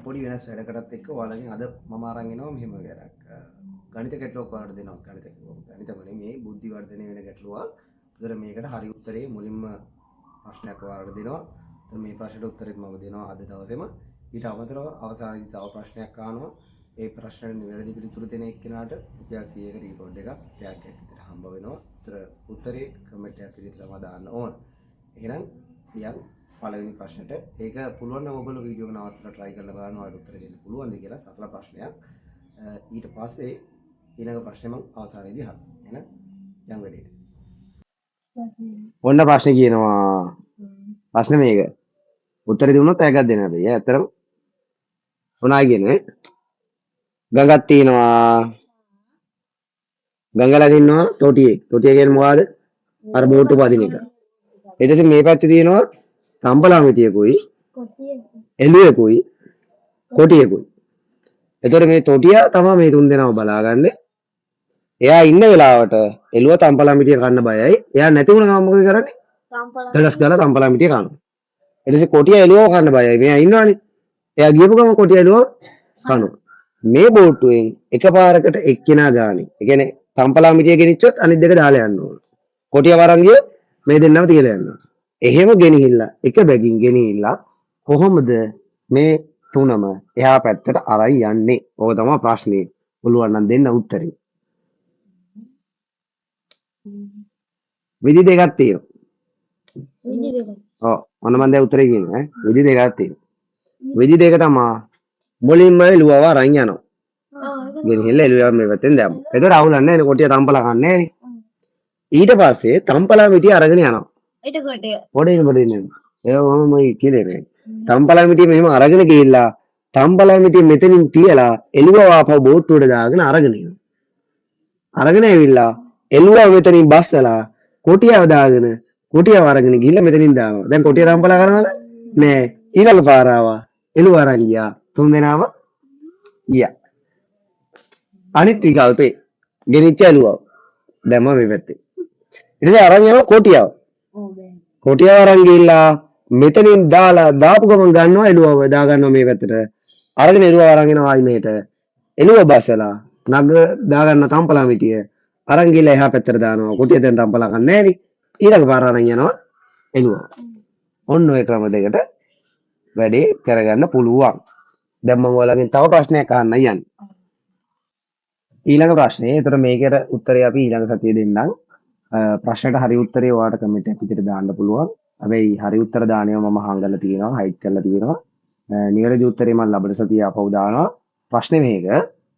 පොඩි වෙනස් වැඩකටත් එක්ක ඔයාලගෙන් අද මම අරන් එනවා මෙහෙම වැඩක්. ගණිත ගැටලුවක් ඔයාලට දෙනවා. ගණිත ගණිතම නෙමෙයි, බුද්ධි වර්ධනය වෙන ගැටලුවක්. ඒතර මේකට හරි උත්තරේ මුලින්ම ප්‍රශ්නයක් ඔයාලට දෙනවා. ඒතර මේ ප්‍රශ්නෙට උත්තරෙත් මම දෙනවා අද දවසේම. ඊට අමතරව අවසානයේදී තව ප්‍රශ්නයක් අහනවා. ඒ ප්‍රශ්නෙට නිවැරදි පිළිතුරු දෙන එක්කෙනාට රුපියල් 100ක රීලෝඩ් එකක් ටැග් එකක් විදිහට හම්බ වෙනවා. ඒතර උත්තරේ කමෙන්ට් එකක් විදිහට තමයි දාන්න ඕන. එහෙනම් යන් පළවෙනි ප්‍රශ්නෙට. ඒක පුළුවන් නම් ඔයගොල්ලෝ වීඩියෝ එක නවත්තලා try කරලා බලන්න ඔයාලට උත්තර දෙන්න පුළුවන්ද කියලා, සරල ප්‍රශ්නයක්. ඊට පස්සේ ඊළඟ ප්‍රශ්නේ මම අවසානයේදී අහනවා. එහෙනම් යන් වැඩේට. ඔන්න ප්‍රශ්නේ කියනවා. ප්‍රශ්නේ මේක. උත්තර දුන්නොත් ඇගක් දෙන්න හැබැයි. ඈ ඇත්තටම මොනවයි කියන්නේ? ගඟක් තියෙනවා. ගඟ ළඟ ඉන්නවා තොටියෙක්. තොටිය කියන්නේ මොකಾದ? අර බෝට්ටු පදින එක. ඊට පස්සේ මේ පැත්තේ තියෙනවා තම්පලා මිටියකුයි එළුවෙකුයි කොටියෙකුයි. එතකොට මේ තොටියා තමයි මේ තුන් දෙනාව බලාගන්නේ. එයා ඉන්න වෙලාවට එළුව තම්පලා මිටිය කන්න බයයි. එයා නැති වුණ ගමන් මොකද කරන්නේ? දඩස් ගාලා තම්පලා මිටිය කනවා. ඊට පස්සේ කොටියා එළුවව කන්න බයයි. මෙයා ඉන්නවනේ. එයා ගියපු ගමන් කොටියා එළුවව කනවා. මේ බෝට්ටුවෙන් එකපාරකට එක්කෙනා ගානේ. ඒ කියන්නේ තම්පලා මිටිය ගෙනිච්චොත් අනිත් දෙක දාලා යන්න ඕන. කොටියා වරන් ගියොත් මේ දෙන්නම තියලා යන්න ඕන. එහෙම ගෙනහිල්ලා එක බැගින් ගෙනහිල්ලා කොහොමද මේ තුනම එහා පැත්තට අරන් යන්නේ? ඕක තමයි ප්‍රශ්නේ. පුළුවන් නම් දෙන්න උත්තරේ. විදි දෙකක් තියෙනවා. විදි දෙකක්. ඔව්, ඔන්න මම දැන් උත්තරේ කියනවා ඈ. විදි දෙකක් තියෙනවා. විදි දෙක තමයි මුලින්ම එළුවව අරන් යනවා. ගෙනහිල්ලා එළුවව මේ පැත්තෙන් දැම්මා. එතකොට අවුලක් නැහැ නේ, කොටිය තම්පලා කන්නේ නැහැ නේ. ඊට පස්සේ තම්පලා මිටිය අරගෙන යනවා. එතකොට පොඩි ඉන්න පොඩි ඉන්න. ඒක මම කියලා දෙන්නේ. තම්පලා මිටිය මෙහෙම අරගෙන ගිහිල්ලා තම්පලා මිටිය මෙතනින් තියලා එළුවව ආපහු බෝට්ටුවට දාගෙන අරගෙන එනවා. අරගෙන ඇවිල්ලා එළුවව මෙතනින් බස්සලා කොටියව දාගෙන කොටියව අරගෙන ගිහිල්ලා මෙතනින් දානවා. දැන් කොටිය තම්පලා කරනවද? නෑ. ඊළඟ පාර ආවා. එළුව අරන් ගියා. තුන් දෙනාම ගියා. අනිත් විකල්පේ ගෙනිච්ච එළුවව දැම්මා මේ පැත්තේ. ඊට පස්සේ අරන් යනවා කොටියව. කොටියව අරන් ගිහිල්ලා මෙතනින් දාලා දාපු ගමන් ගන්නවා එළුවව, දා ගන්නවා මේ පැත්තට. අරගෙන එළුවව අරන් එනවා ආයි මෙහෙට. එළුව බසලා නග දා ගන්න තම්පලා මිටිය අරන් ගිහලා එහා පැත්තට දානවා. කොටිය දැන් තම්පලා කන්නේ නෑනේ. ඊළඟ පාර අරන් යනවා එළුවව. ඔන්න ඔය ක්‍රම දෙකට වැඩේ කරගන්න පුළුවන්. දැන් මම ඔයාලගෙන් තව ප්‍රශ්නයක් අහන්න යන්නේ. ඊළඟ ප්‍රශ්නේ. ඒතර මේකට උත්තරේ අපි ඊළඟ සතියේ දෙන්නම්. ප්‍රශ්නෙට හරි උත්තරේ ඔයාලට කමෙන්ට් එකක් විදිහට දාන්න පුළුවන්. හැබැයි හරි උත්තර දාන ඒවා මම හංගලා තියෙනවා, හයිඩ් කරලා තියෙනවා. නිවැරදි උත්තරේ මම ලබන සතියේ ආපහු දානවා. ප්‍රශ්නේ මේක.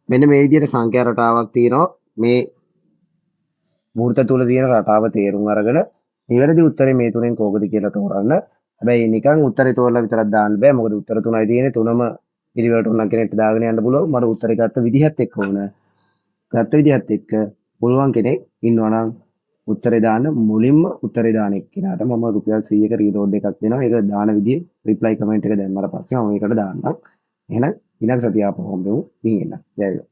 මෙන්න මේ විදිහට සංඛ්‍යා රටාවක් තියෙනවා. මේ වෘත්ත තුල තියෙන රටාව තේරුම් අරගෙන නිවැරදි උත්තරේ මේ තුනෙන් කෝකද කියලා තෝරන්න. හැබැයි නිකන් උත්තරේ තෝරලා විතරක් දාන්න බෑ. මොකද උත්තර තුනයි තියෙන්නේ. තුනම පිළිවෙලට උනන් කෙනෙක්ට දාගෙන යන්න පුළුවන්. මට උත්තරේ ගත්ත විදිහත් එක්ක ඕන. ගත්ත විදිහත් එක්ක පුළුවන් කෙනෙක් ඉන්නවා නම් උත්තරේ දාන්න. මුලින්ම උත්තරේ දාන එක්කෙනාට මම රුපියල් 100ක රීලෝඩ් එකක් දෙනවා. ඒක දාන විදිහ රිප්ලයි කමෙන්ට් එක දැම්මට පස්සේ මම ඒකට දාන්නම්. එහෙනම් ඊළඟ සතිය ආපහු හම්බෙමු. ගිහින් එන්න. ජය වේවා.